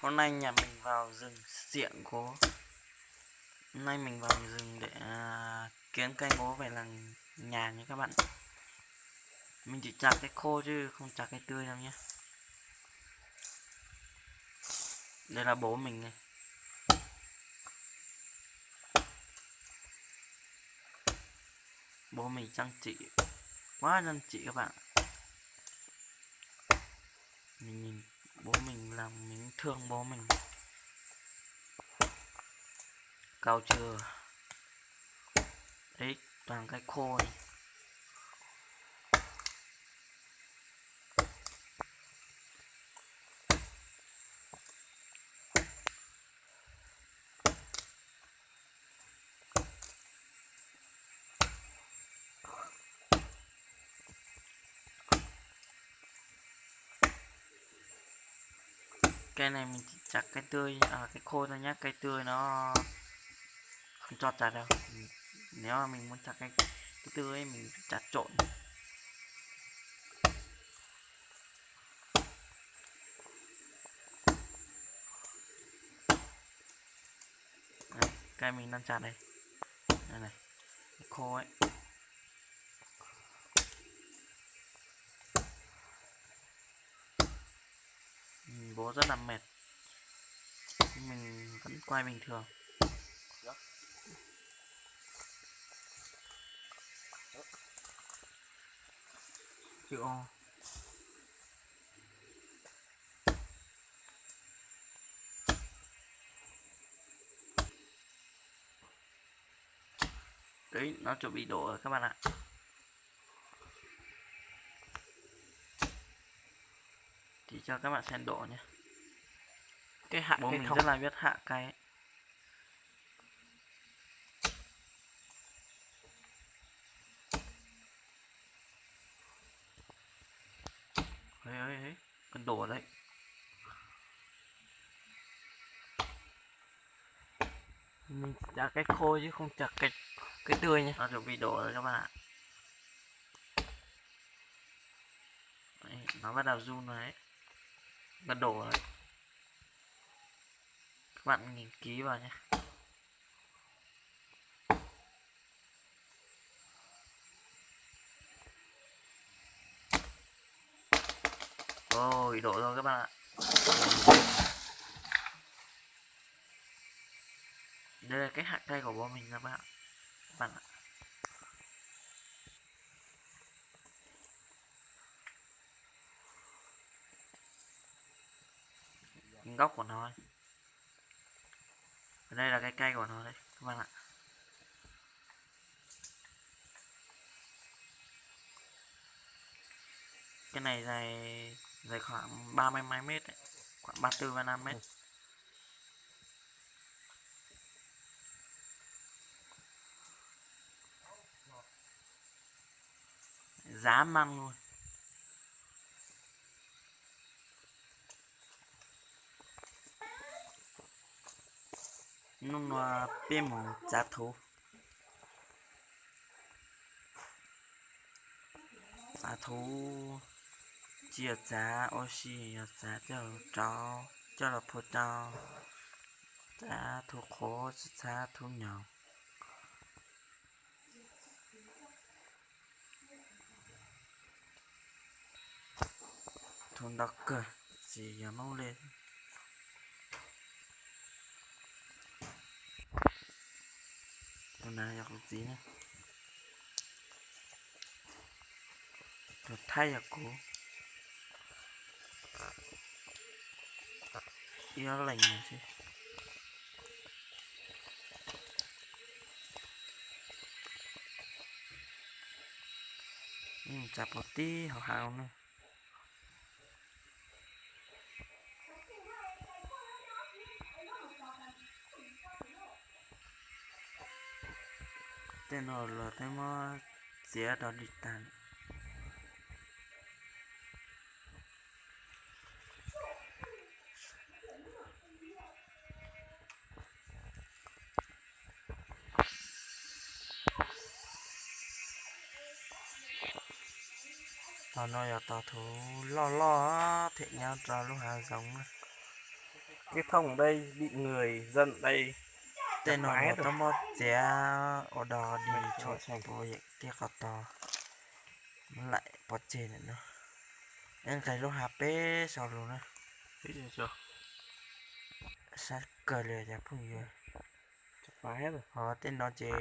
Hôm nay nhà mình vào rừng xiệng gỗ. Hôm nay mình vào rừng để à, kiếm cây gỗ về làm nhà nha các bạn. Mình chỉ chặt cây khô chứ không chặt cây tươi đâu nhé. Đây là bố mình này. Bố mình chăm chỉ, quá chăm chỉ các bạn. Mình nhìn bố mình là mình thương bố mình. Cầu chừa. Đấy, toàn cây khô này. Cây này mình chỉ chặt cây tươi, à, cây khô thôi nhá, cây tươi nó không cho chặt đâu. Nếu mà mình muốn chặt cây, cây tươi ấy, mình chặt trộn. Đây, cây mình đang chặt đây. Đây này, cây khô ấy. Nhìn bố rất là mệt. Mình vẫn quay bình thường. Chịu không? Đấy, nó chuẩn bị đổ rồi các bạn ạ. Chỉ cho các bạn xem đổ nhé. Cái hạt, bố cái mình thông rất là biết hạ cây. Ê, ê, ê, con đổ đấy. Mình chỉ chặt cái khô chứ không chặt cái, cái tươi nha. Nó chuẩn bị đổ rồi các bạn ạ. Đấy, nó bắt đầu run rồi đấy. Nó đổ rồi. Các bạn nhìn kỹ vào nhé. Ôi, đổ rồi các bạn ạ. Đây là cái hạt cây của bọn mình các bạn ạ. Các bạn ạ. Gốc của nó đây. Đây là cái cây của nó đây các bạn ạ. Cái này dài, dài khoảng ba mươi mấy mét đấy. Khoảng ba tư ba năm mét. Giá măng luôn. Hnub no peb mus txav thuv. Txav thuv, tsis yog txav ua si, yog txav coj los rau, coj los phua rau. Txav thuv qhuav, tsis txav thuv nyoos. Thuv ntau kawg, tsis yog Hmoob li. Tus no yog kuv txiv na. Tus Thaib yog kuv. Ib ob leeg no xwb. Txav pov tib hauv hav na. Tej no los twb muab txiav rau dim tag. Tog no yog tog thuv loj loj thiab nyob rau lub hav zoov na. Cái thông đây bị người dân đây. Tej no tau muab txiav ua dog dig tshuav puas yam kiag qhov tod, muab laim pov tseg ntawm no. Nqes lub hav peb sau lus na. Sab kawg li cov phooj ywg. Ho tej no ces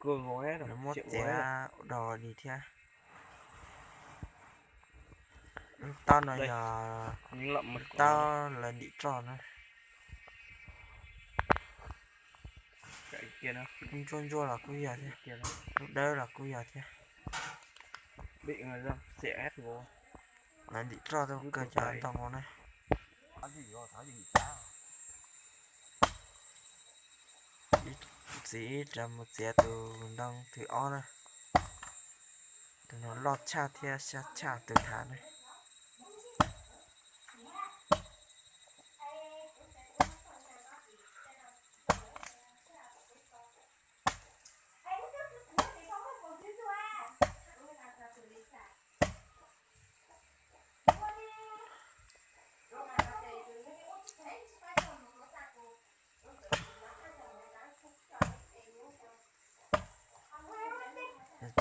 lawv muab txiav ua dog dig thiab. Lub taub no yog lub taub lawv ntim roj na. Lub ntsuab ntsuab los kuj yog thiab, lub dawb los kuj yog thiab. Lawv ntim roj tuaj kawg cov ntoo no na. Txiv ib rov mus txiav tus ntoo thib ob na. Tus no loj tshaj thiab siab tshaj tus thav na.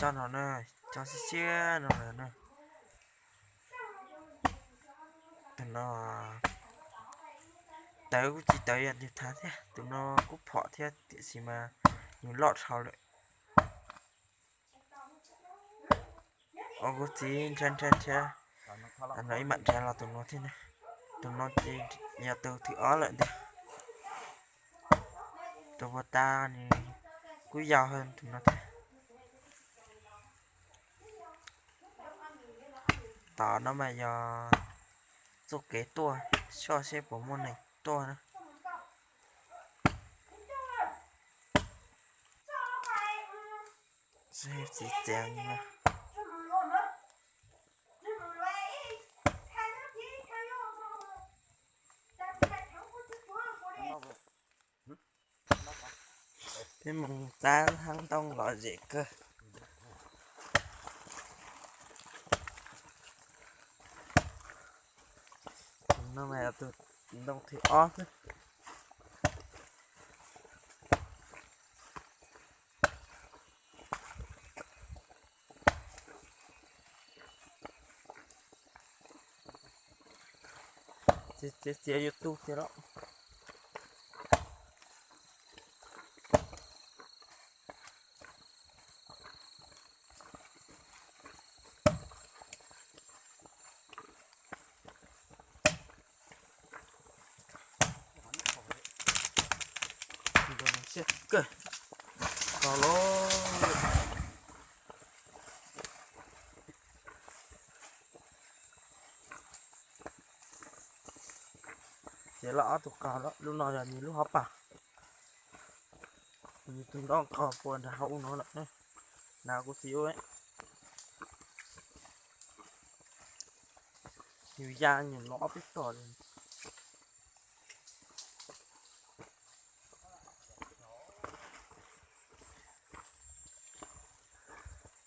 Tso no na, tso siab siab no lawm na. Tus no tawv kuj tsis tawv yog nws thav thiab, tus no kuj phom thiab tiam sis mas nws loj dhau lawm. Ua kuv txiv nrhiav nrhiav nrhiav, no ib mam nrhiav los tus no thiab na. Tus no ces yog tus thib ob lawm ntag. Tus puag ta nws kuj yau hơn tus no thiab. Tom no mas yog txoj kev tuaj, soj seb puas muaj neeg tuaj na. Txiv tsev no. Peb mus tab hab ntoo lom zem kawg. Tus no mas yog tus ntoo thib ob xwb. Txiav txiav yuav tu tiag los. Siab kawg. Tau lauj. Ces los ob tug qaug, lub no yog nws lub hauv paus. Nws tus ntoo qaug puag nram hauv ub no lawm. Nrog kuv txiv ua, nws ya nws los ob peb tog li.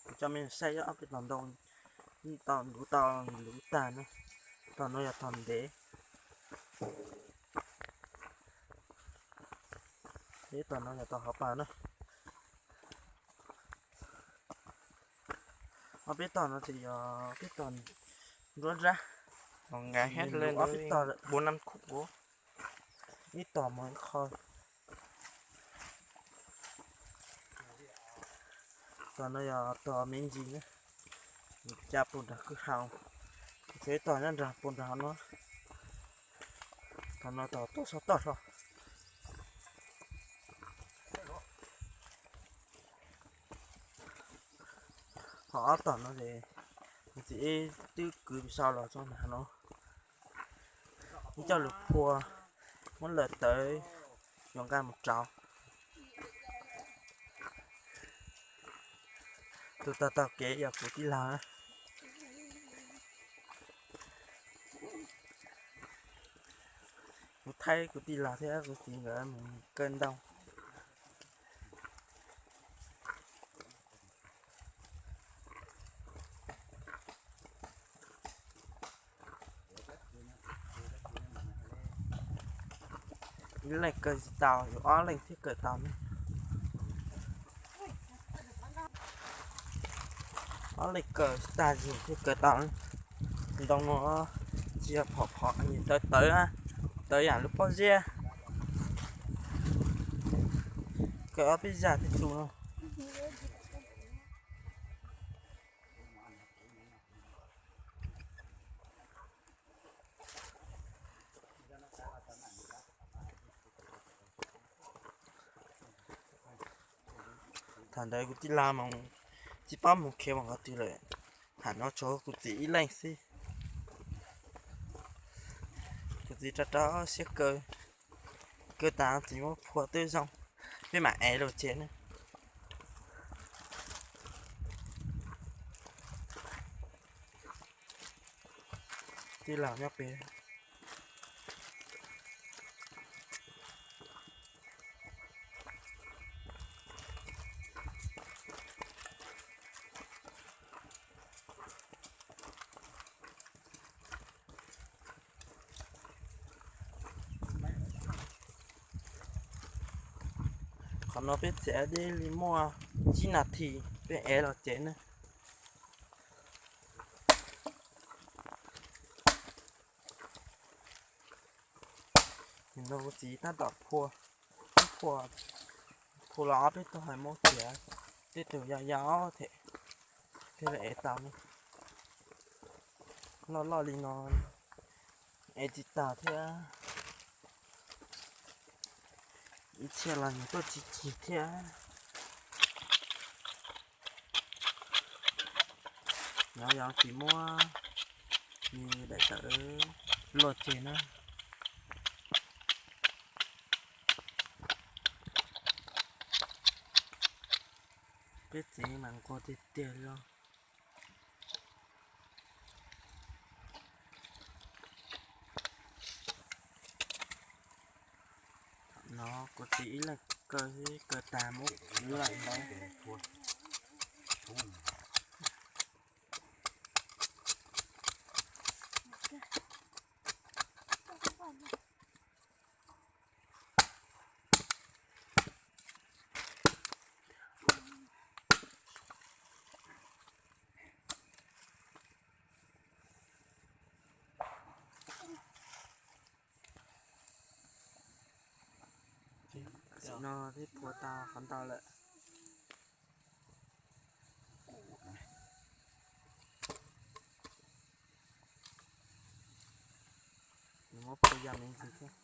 Kuv coj mej saib ob peb tog ntoo, tau luv tau luv tag na. Tog no yog tog ntev. Peb tog no yog tog hauv paus na. Ob peb tog no ces yog peb tog nruab nrab. Ob peb tog, ib tog mus ib qho. Tog no yog tog me ntsis na, nws cab puag nram kwj ha. Txhua ib tog nyob nram puag nram hauv no. Tog no tog tuaj txog toj hlo. Ho ob tog no ces kuv txiv twb kwv sau los txog nram no. Ib co lus phua muab lawm tawv yuav nqa mus rauv. Tus taug taug kev yog kuv tij laug. Kuv thaij kuv tij laug thiab kuv txiv nkawd mus kaw ntoo. Ib leeg kaw tsis tau, yuav ob leeg thiaj kaw tau ne. Ob leeg kaw tag zis thiaj kaw tau. Ntoo no tsis yog phom phom, tawv tawv, tawv yam lub pob zeb. Kaw ob peb zag thiaj tu no. Thaum ntawd kuv tij laug mas tsis paub mus khiav mus qhov twg lawm. Thaum no tshuav kuv txiv ib leeg xwb. Kuv txiv rau rau siab kaw, kaw tas txiv muab phua twb zoo, peb mam ev los tsev na. Tij laug nyob pem. Qhov no peb txiav deb li muaj tsib nas this peb ev los tsev na. Nim no kuv txiv tab tom phua, phua, phua los ob peb tug hais muab txiav, tej tug yau yau thiab, thiaj li ev tau. Loj loj li no ev tsis tag thiab, ib txhia los nws tuaj tsis cig thiab. Nyob yog tsis muab, nws daim tawv luaj tseg na. Peb txiv mas nquag tiag tiag li. No kuv txiv ib leeg kaw, kaw tag muab kwv lawm ntawd. Tam sim no twb phua tau qhov ntau lawm. Nws muab phua yam me ntsis thiab.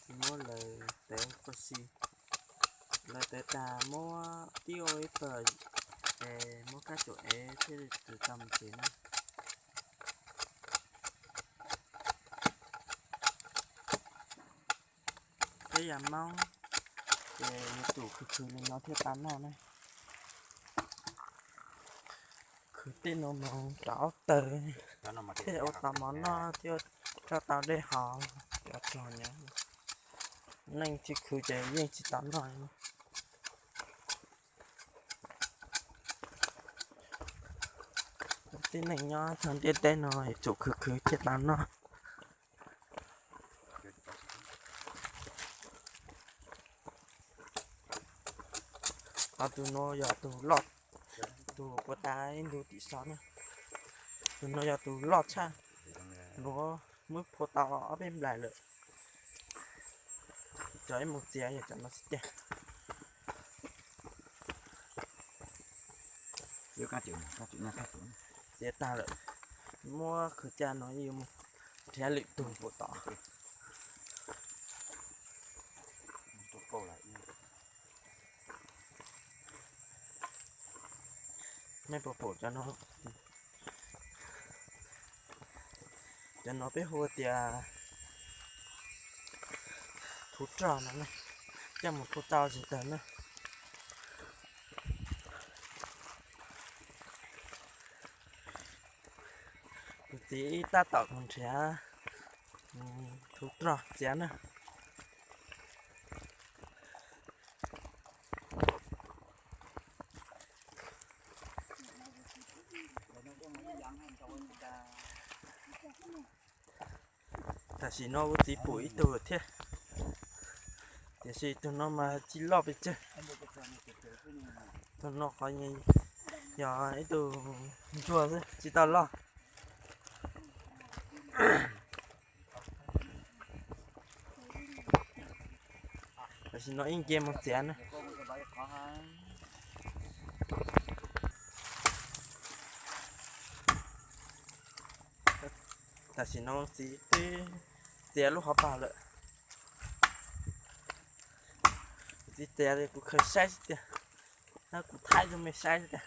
Tsis muab lawv tev koj si, lawv tev tas muab tib ua ib pawg, es muab kab tsum ev thiaj li tau mus tsev na. Peb yam Hmoob ces yuav tsum khwv khwv li no thiaj tau noj na. Khwv tej no mus rau ob tawg, thiaj ua tau mov noj thiab rau tau dej haus cov rog nyob. Neeg tsis khwv ces yeej tsis tau noj. Tib neeg nyob txog ntiaj teb no yuav tsum khwv khwv thiaj tau noj. Ho tus no yog tus loj, tus puas tas ib ntug tim so na. Tus no yog tus loj tshaj, luag muab phua tau ob peb nplais lawm. Cov ib mus txiav yog cov no xwb tiag. Txiav tag lawm, muab khwv caj no mus nrhiav lwm tus puas tom. Nej puas pom cov no? Cov no peb hu tias thuv rog no ne, coj mus phua tau tsis tag na. Kuv txiv tab tom mus nrhiav thuv rog txiav na. Tam sim no kuv txiv pum ib tug thiab, tiam sis tus no mas tsis loj pes tsawg. Tus no qhov yog ib tug ntsuag xwb tsis tau loj. Tam sim no ib nce mus txiav na. Tam sim no txiv twb txiav lub hauv paus lawm. Txiv txiav kuv khaws saib xwb tiag, kuv thaij rau mej saib xwb tiag.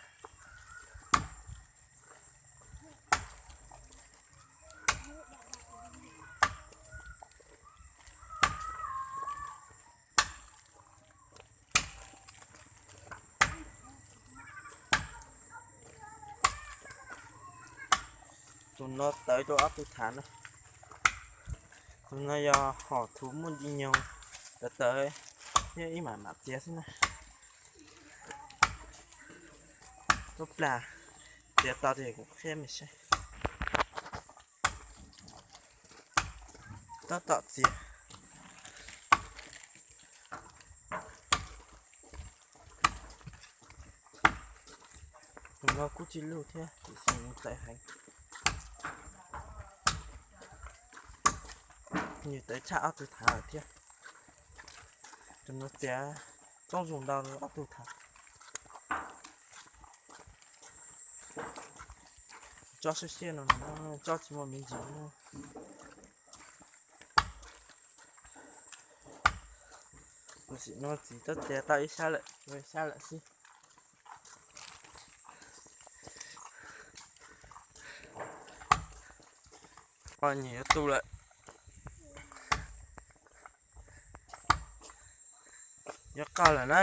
Tus no tawv rau ob tug thav na. Tus no yog hom thuv muaj ntsis nyoog, tawv tawv, yog ib mam mam txiav xwb na. Tub plag, txiav tau ces kuv qhia mej saib. Tab tom txiav. Tus no kuj tsis lug thiab tiam sis nws tawv heev. Nws tawv tshaj ob tug thav lawm thiab. Tus no txiav toob zoo ntau ob tug thav. Tsob siab siab no, tsob tsis muaj me ntsis. Tam sim no txiv twb txiav tau ib sab lawm, ib sab lawm xwb. Poj niam yuav tu lawm. Yuav qaug lawm na.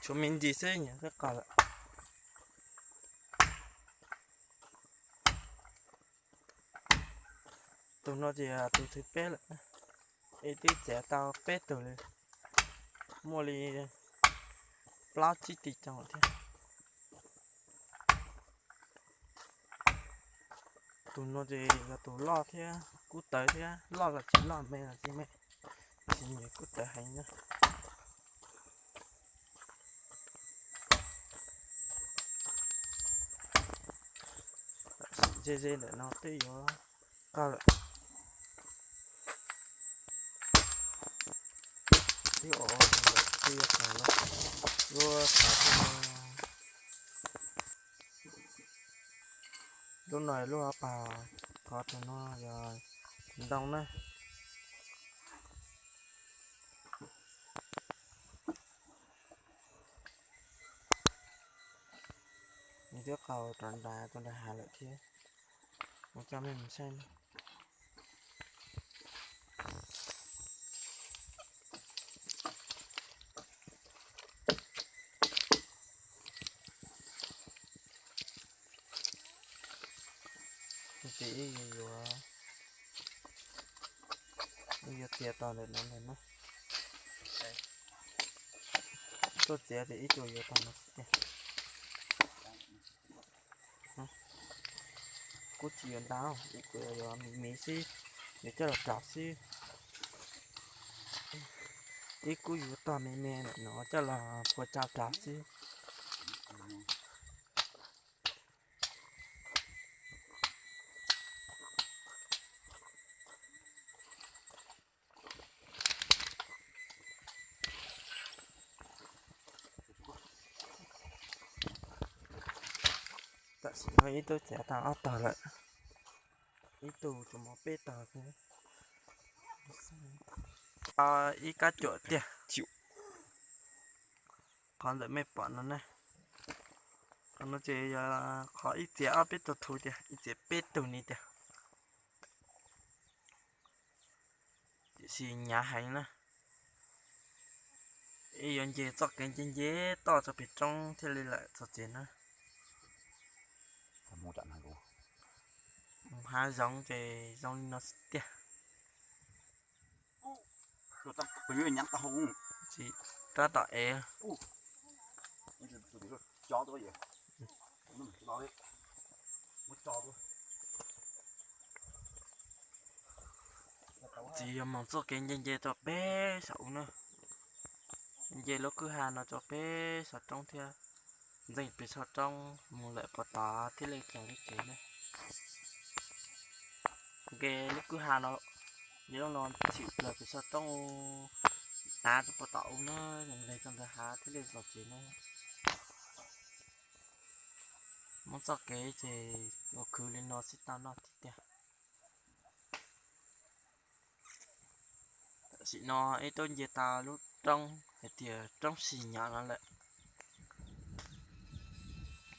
Tshuav me ntsis xwb nyias twb qaug lawm. Tus no ces tus thib peb lawm, es twb txiav tau peb tug li, muaj li plaub tsib tis tsoom thiab. Tus no ces yog tus loj thiab kub tawv thiab, loj los tsis loj, me los tsis me, tsis nyiam kub tawv heev na. Tam sim ze ze ntawm no twb yuav qaug lawm. Twb ua ua lawm twb yuav qaug lawm. Lub qaug thiab no, lub no lub hauv paug, qhov tus no yog tus ntoo na. Nws twb qaug rau nram, rau nram hav lawm thiab. Mus coj mej mus saib. Ces ib yuav, ib yuav txiav tau ntawm no ntag na. Tuaj txiav ces ib tug yuav tau no xwb tiag. Kuv tsis yuav ntau, kuv yuav me me xwb, yuav coj los rau xwb. Ib kuj yuav tog me me ntawm no coj los phua tsau rau xwb. Tam sim no ib tug txiav tau ob tog lawm, ib tug tsuas muaj peb tog thiab. Ib kab cuam tiag. Qhov ntawm mej pom no ne, qhov no ces yog qhov ib txiav ob peb tug thuv tiag, ib txiav peb tug ni tiag. Tiam sis hnyav heev na. Ib yuav nce txoj kev nce nce toj txog pem roob thiaj li lawm txog tsev na. Mus hav zoov ces zoo li no xwb tiag. Tsis tab tom ev. Muab tso tuaj. Txiv yuav moog txoj kev nce nce rua peg saum u na. Nce lub kwj ha no rua peg saum roob thiab. Ntxees peg saum roob moog lawm puag tod thiaj li txog li kev na. Nce lub kwj ha no, nce lub no tshwm plaws peg saum roob, tav rua puag tom u na, nqes txog ntawm hav thiaj li txog tsev na. Muab txoj kev ces ua khwv li no xwb tau noj thiab tiag. Tam sim no ib tub nce tau lub roob hais tias roob Sis Nyam no lawm.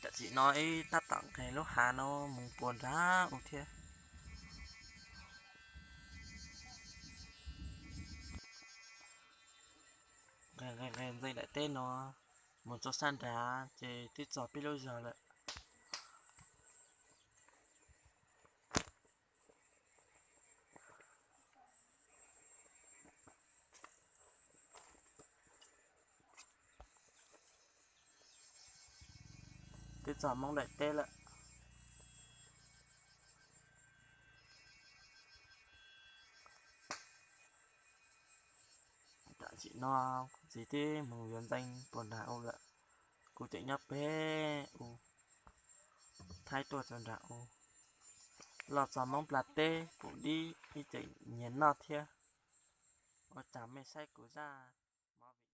Tam sim no ib tab tom nqes lub hav no mus puag nram u thiab. Nqes nqes nqes ntxees daim teb no mus rua sab nrad ces twb txog peb lub zog lawm. Twb txog Moob daim teb lawm. Tam sim no kuv txiv twb mus yuav ntxees puag nram u lawm. Kuv tseem nyob peg u, thaij tuaj txog nram u. Los txog Moob plag teb pum dib ib tseem nyiag noj thiab. Ua cas mej saib kuv zaj